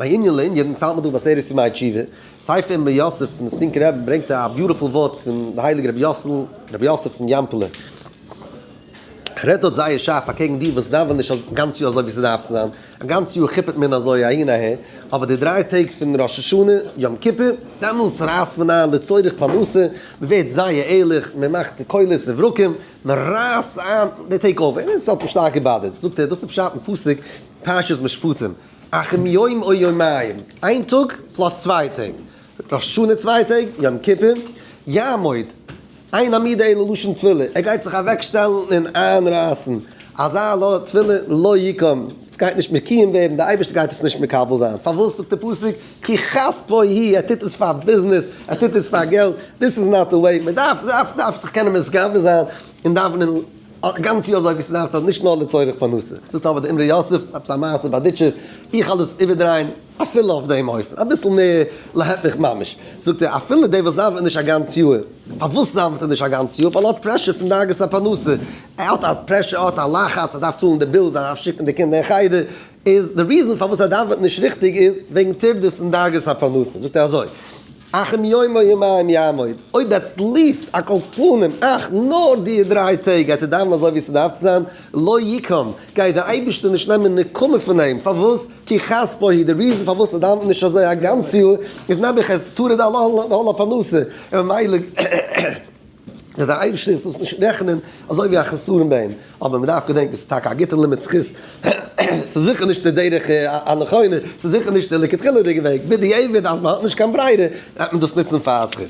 מענין לענין, צאלט מען דא בעשרת ימי תשובה. ספר אמרי יוסף פון ספינקא רבי ברענגט א beautiful ווארט פון די הייליגע רבי יוסל, רבי יוסף פון יאמפאלע. ער רעדט דארט זייער שארף אקעגן די וואס דאווענען נישט א גאנץ יאר אזוי ווי ס'דארף צו זיין, א גאנץ יאר כיפערט מען אזוי אהין אהער, אבער די דריי טעג פון ראש השנה, יום כיפור, דעמאלס רייסט מען איין לצורך פרנסה, מען ווערט זייער ערליך, מען מאכט קולות וברקים, מען רייסט איין, they take over, און עס האט אים שטארק געבאדערט, זאגט ער, דאס איז פשט אין פסוק פרשת משפטים, אך אם יום או יומיים, איין טאג plus צוויי טעג, ראש השנה צוויי טעג, יום כיפור, יעמוד, אין עמידה אלא לשון תפילה, ער גייט זיך אוועקשטעלן און איינרייסן, אזא לא תפילה לא יקום, עס גייט נישט מקוים ווערן, דער אייבערשטער גייט עס נישט מקבל זיין, פארוואס זאגט דער פסוק, כי כספו היא, ער טוט עס פאר ביזנעס, ער טוט עס פאר געלט, this is not the way, מען דארף דארף דארף זיך קענען מתגבר זיין און דאווענען א גאנץ יאר אזוי ווי ס'דארף זיין, נישט נאר לצורך פרנסה. זאגט אבער דער אמרי יוסף, עפעס א מעשה בארדיטשוב, איך וועל עס איבערדרייען אפילו אויף דעם אופן, אביסל מער להיפך ממש, זאגט ער, אפילו דער וואס דאווענט נישט א גאנץ יאר, פארוואס דאווענט ער נישט א גאנץ יאר? ווייל ער האט pressure פון דאגות הפרנסה, ער האט א pressure, ער האט א לחץ, ער דארף צאלן די bills, ער דארף שיקן די קינדער אין חדר, איז די reason פארוואס ער דאווענט נישט ריכטיג איז וועגן טרדות און דאגות הפרנסה, זאגט ער אזוי, אך אם יום או יומיים יעמוד, אויב at least על כל פנים אך נאר די דריי טעג גייט ער דאווענען אזוי ווי ס'דארף צו זיין, לא יקום, גייט דער אייבערשטער נישט נעמען נקמה פון אים, פארוואס? כי כספו היא, די reason פארוואס ער דאווענט נישט אזוי א גאנץ יאר איז נעבעך ער איז טרוד על עול הפרנסה, און ממילא. וועט דער אייבערשטער עס נישט רעכענען אזוי ווי א חסרון ביי אים, אבער מען דארף געדענקען ס'איז טאקע א גוטע לימוד זכות, ס'איז זיכער נישט די דרך הנכונה, ס'איז זיכער נישט די לכתחילה'דיגע וועג, בדיעבד אז מען האט נישט קיין ברירה וועט מען דאס נוצן פאר א זכות.